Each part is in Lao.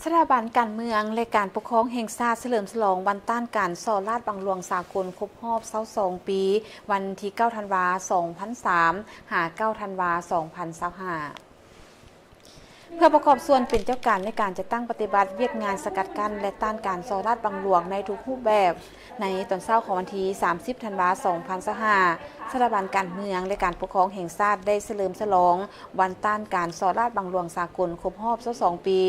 ສະຖາບັນການເມືອງ ແລະ ການປົກຄອງແຫ່ງຊາດ ສະເຫຼີມສະຫຼອງວັນຕ້ານການສໍ້ລາດບັງຫຼວງສາກົນ ຄົບຮອບຊາວສອງປີ ວັນທີເກົ້າ ທັນວາ ສອງພັນສາມ ຫາ ເກົ້າ ທັນວາ ສອງພັນຊາວຫ້າ ເພື່ອປະກອບສ່ວນເປັນເຈົ້າການໃນການຈັດຕັ້ງປະຕິບັດວຽກງານສະກັດກັ້ນ ແລະ ຕ້ານການສໍ້ລາດບັງຫຼວງໃນທຸກຮູບແບບ. ໃນຕອນເຊົ້າຂອງວັນທີສາມສິບ ທັນວາ ສອງພັນຊາວຫ້າ ສະຖາບັນການເມືອງ ແລະ ການປົກຄອງແຫ່ງຊາດ ໄດ້ສະເຫຼີມສະຫຼອງວັນຕ້ານການສໍ້ລາດບັງຫຼວງສາກົນ ຄົບຮອບຊາວສອງປີ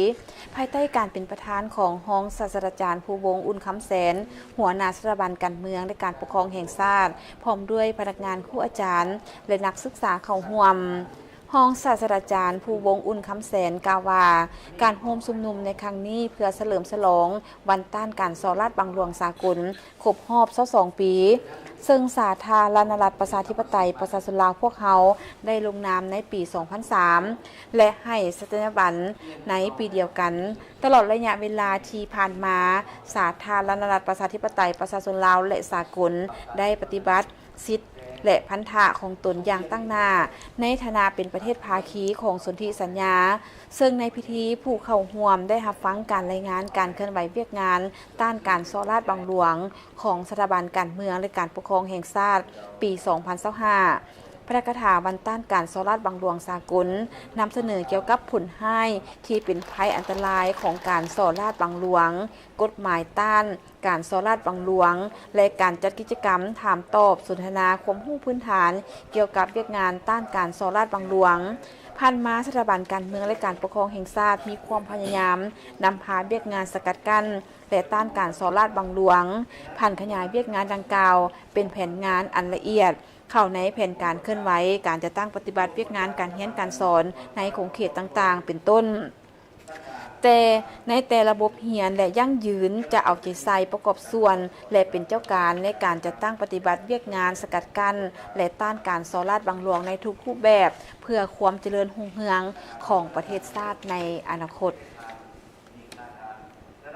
ພາຍໃຕ້ການເປັນປະທານຂອງຮອງສາດສະດາຈານ ພູວົງ ອຸ່ນຄຳແສນ ຫົວໜ້າສະຖາບັນການເມືອງ ແລະ ການປົກຄອງແຫ່ງຊາດ ພ້ອມດ້ວຍພະນັກງານ, ຄູອາຈານ ແລະ ນັກສຶກສາເຂົ້າຮ່ວມ. ຮອງສາດສະດາຈານ ພູວົງ ອຸ່ນຄຳແສນ ກ່າວວ່າ ການໂຮມຊຸມນຸມໃນຄັ້ງນີ້ ເພື່ອສະເຫຼີມສະຫຼອງວັນຕ້ານການສໍ້ລາດບັງຫຼວງສາກົນ ຄົບຮອບຊາວສອງປີ ເຊິ່ງສາທາລະນະລັດ ປະຊາທິປະໄຕ ປະຊາຊົນລາວພວກເຮົາ ໄດ້ລົງນາມໃນປີສອງພັນສາມ ແລະ ໃຫ້ສັດຍາບັນໃນປີດຽວກັນ. ຕະຫຼອດໄລຍະເວລາທີ່ຜ່ານມາ, ສາທາລະນະລັດ ປະຊາທິປະໄຕ ປະຊາຊົນລາວ ແລະ ສາກົນ ໄດ້ປະຕິບັດສິດ ແລະ ພັນທະຂອງຕົນຢ່າງຕັ້ງໜ້າ ໃນຖານະເປັນປະເທດພາຄີຂອງສົນທິສັນຍາ, ເຊິ່ງໃນພິທີຜູ້ເຂົ້າຮ່ວມໄດ້ຮັບຟັງການລາຍງານການເຄື່ອນໄຫວວຽກງານຕ້ານການສໍ້ລາດບັງຫຼວງຂອງສະຖາບັນການເມືອງ ແລະ ການປົກຄອງແຫ່ງຊາດ ປີສອງພັນຊາວຫ້າ, ປາຖະກະຖາວັນຕ້ານການສໍ້ລາດບັງຫຼວງສາກົນ ນຳສະເໜີກ່ຽວກັບຜົນຮ້າຍທີ່ເປັນໄພອັນຕະລາຍຂອງການສໍ້ລາດບັງຫຼວງ, ກົດໝາຍຕ້ານ ການສໍ້ລາດບັງຫຼວງ ແລະ ການຈັດກິດຈະກຳຖາມຕອບສົນທະນາຄວາມຮູ້ພື້ນຖານກ່ຽວກັບວຽກງານຕ້ານການສໍ້ລາດບັງຫຼວງ. ຜ່ານມາ, ສະຖາບັນການເມືອງ ແລະ ການປົກຄອງແຫ່ງຊາດ ມີຄວາມພະຍາຍາມນຳພາວຽກງານສະກັດກັ້ນ ແລະ ຕ້ານການສໍ້ລາດບັງຫຼວງ, ຜັນຂະຫຍາຍວຽກງານດັ່ງກ່າວເປັນແຜນງານອັນລະອຽດ ເຂົ້າໃນແຜນການເຄື່ອນໄຫວການຈັດຕັ້ງປະຕິບັດວຽກງານການຮຽນການສອນໃນຂົງເຂດຕ່າງໆ ເປັນຕົ້ນ. ແຕ່ໃນແຕ່ລະບົດຮຽນ ແລະ ຢັ້ງຢືນຈະເອົາໃຈໃສ່ປະກອບສ່ວນ ແລະ ເປັນເຈົ້າການໃນການຈັດຕັ້ງປະຕິບັດວຽກງານສະກັດກັ້ນ ແລະ ຕ້ານການສໍ້ລາດບັງຫຼວງໃນທຸກຮູບແບບ ເພື່ອຄວາມຈະເລີນຮຸ່ງເຮືອງຂອງປະເທດຊາດໃນອະນາຄົດ.